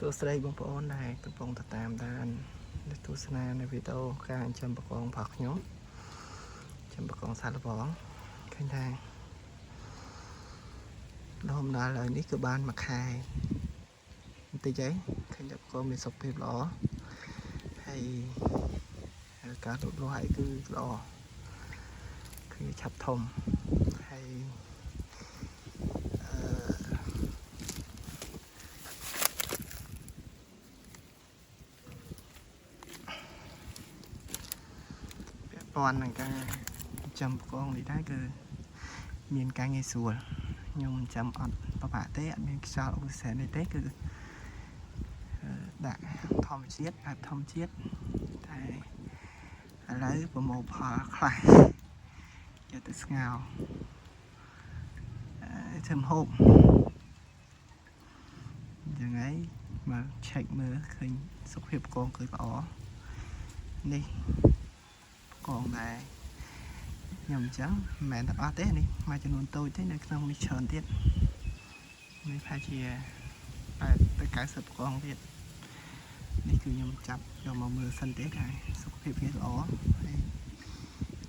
ួស្តីបងប្អូនដែលកំពុងតែតាមដាននិងទស្សនានៅវីដេអូការចិញ្ចឹមបង្កងរបស់ខ្ញុំចិញ្ចឹមបង្កងសាកល្បងឃើញថារហូតដល់ឥឡូវនេះគឺបានមួយខែបន្តិចហើយឃើញថាបង្កងមានសុខភាពល្អហើយការលូតលាស់អីគឺល្អឃើញឆាប់ធំហើយអឺ ពាក់ព័ន្ធនឹងការចិញ្ចឹមបង្កងនេះដែរគឺមានការងាយស្រួលខ្ញុំចិញ្ចឹមអត់ពិបាកទេអត់មានខ្យល់អុកស៊ីសែននេះទេគឺដាក់ធម្មជាតិបែបធម្មជាតិតែឥឡូវប្រមូលផលខ្លះយកទៅស្ងោរធ្វើម្ហូបយ៉ាងໄງមក check មើលឃើញសុខភាពបង្កងគឺល្អនេះ កងដែរខ្ញុំអញ្ចឹងមិនមែនទាំងអស់ទេនេះមួយចំនួនតូចទេនៅក្នុងនេះច្រើនទៀតនេះប្រហែលជា80ទៅ90កងទៀតនេះគឺខ្ញុំចាប់យកមកមើលសិនទេថាសុខភាពវាល្អហើយ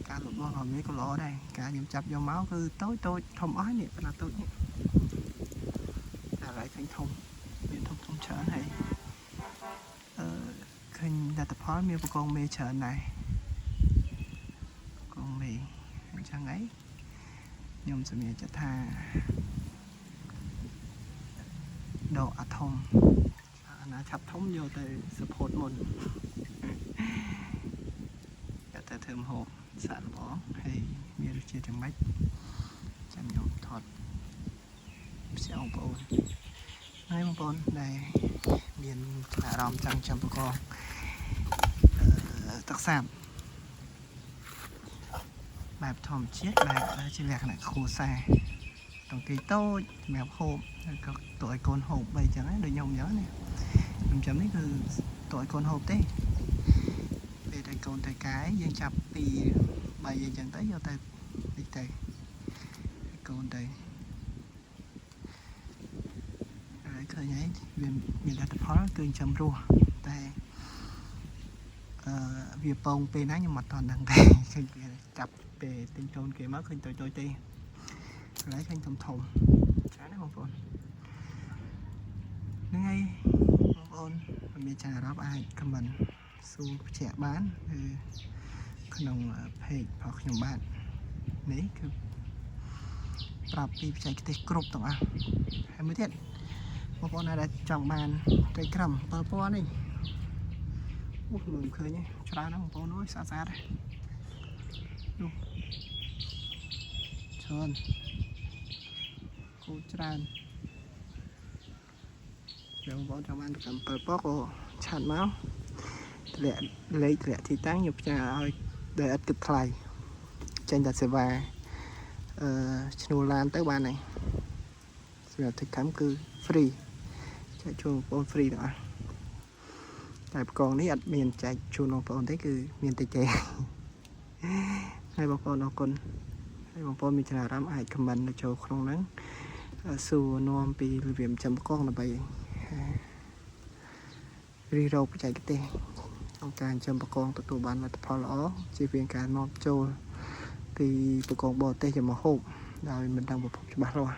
ការលូតលាស់របស់វាក៏ល្អដែរការខ្ញុំចាប់យកមកគឺតូចតូចធំអស់នេះប៉ុន្តែតូចនេះតែឥឡូវឃើញធំមានធំធំច្រើនហើយអឺឃើញលទ្ធផលមានបកងមេច្រើនដែរ កងមេអញ្ចឹងអីខ្ញុំសម្រេចចិត្តថាដកអាធំអាណាឆាប់ធំយកទៅ support មុនយកទៅធ្វើម្ហូបសាកល្បងហើយមានរសជាតិយ៉ាងម៉េចចាំខ្ញុំថតផ្សាយបងប្អូនហើយបងប្អូនដែលមានចំណាប់អារម្មណ៍ចង់ចាំបកងទឹកសាប បែបធម្មជាតិបែបជាលក្ខណៈគ្រួសារតង្គីតូចសម្រាប់ហូបហើយក៏តួឲ្យកូនហូបបីចឹងណាដូចខ្ញុំចឹងណាខ្ញុំចាំនេះគឺតួឲ្យកូនហូបទេពេលដែលកូនទៅកាយយើងចាប់ពី3អីចឹងទៅយកទៅនេះទៅឲ្យកូនទៅហើយឃើញហើយវាមានលទ្ធផលគឺចិញ្ចឹមរស់តែអឺវាពងពេលណាខ្ញុំអត់តន់ដឹងទេឃើញវាចាប់ពេលទិញកូនគេមកឃើញតូចតូចទេឥឡូវឃើញធំធំច្រើនណាស់បងប្អូនហ្នឹងហើយបងប្អូនមានចាអារម្មណ៍អាច comment សួរបញ្ជាក់បានគឺក្នុង page របស់ខ្ញុំបាទនេះគឺប្រាប់ពីបច្ចេកទេសគ្រប់ទាំងអស់ហើយមួយទៀតបងប្អូនណាដែលចង់បានត្រីក្រឹម7ពណ៌នេះអូមើលមិនឃើញទេច្រើនណាស់បងប្អូនអើយស្អាតស្អាតណាស់នោះច្រើនគូច្រើនបងប្អូនចង់បានត្រឹម7ពណ៌ក៏ chat មកតម្លាក់លេខតម្លាក់ទីតាំងខ្ញុំផ្ញើឲ្យដោយឥតគិតថ្លៃចេញតែសេវាអឺឈ្នួលឡានទៅបានហើយសម្រាប់តិចកម្មគឺ free ចែកជូនបងប្អូន free ទាំងអស់តែបកងនេះអត់មានចែកជូនបងប្អូនទេគឺមានតិចទេ ហើយបងប្អូនអរគុណហើយបងប្អូនមានចំណាប់អារម្មណ៍អាច comment នៅចូលក្នុងហ្នឹងសួរនាំពីរបៀបចិញ្ចឹមកងដើម្បីរិះរកបច្ចេកទេសក្នុងការចិញ្ចឹមបកងទទួលបានលទ្ធផលល្អជៀសវាងការនាំចូលពីបកងបរទេសយកមកហូបដោយមិនដឹងប្រភពច្បាស់លាស់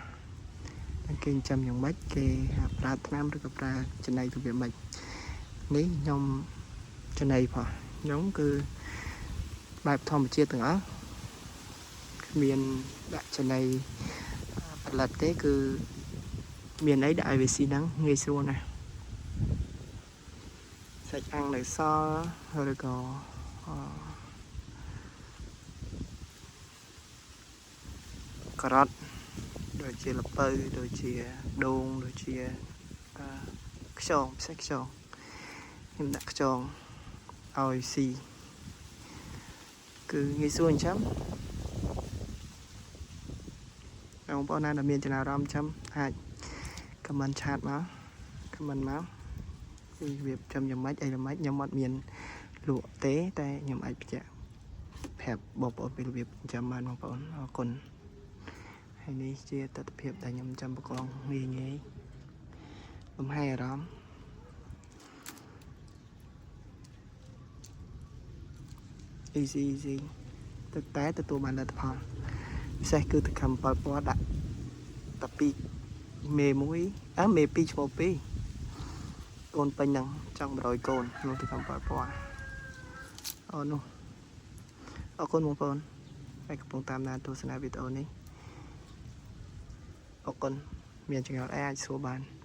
តែគេចិញ្ចឹមយ៉ាងម៉េចគេប្រើថ្នាំឬក៏ប្រើចំណីរបៀបម៉េចនេះខ្ញុំចំណីផងខ្ញុំគឺបែបធម្មជាតិទាំងអស់គ្មានដាក់ចំណីផលិតទេគឺមានអីដាក់ឲ្យវាស៊ីហ្នឹងងាយស្រួលណាស់សាច់អាំងនៅសល់ឬក៏អឺការ៉ុតដូចជាល្ពៅដូចជាដូងដូចជាអឺខ្យងពិសេសខ្យងខ្ញុំដាក់ខ្យងឲ្យស៊ីគឺងាយស្រួលអញ្ចឹងបងប្អូនណាដែលមានចំណាប់អារម្មណ៍ចាំអាច comment chat មក comment មកគឺវាចាំយ៉ាងម៉េចអីយ៉ាងម៉េចខ្ញុំអត់មានលក់ទេតែខ្ញុំអាចបញ្ជាក់ប្រាប់បងប្អូនពីរបៀបចាំបានបងប្អូនអរគុណហើយនេះជាទស្សនភាពដែលខ្ញុំចាំបកងងាយងាយលំហែអារម្មណ៍ Easy easy ទៅតែទទួលបានលទ្ធផលពិសេសគឺទឹកខំ7ពណ៌ដាក់តែពីរមេមួយអើមេ2ឈ្មោះ2កូនពេញហ្នឹងចង់100កូននោះទឹកខំ7ពណ៌អូនោះអរគុណបងប្អូនដែលកំពុងតាមដានទស្សនាវីដេអូនេះអរគុណមានចម្ងល់អីអាចសួរបាន។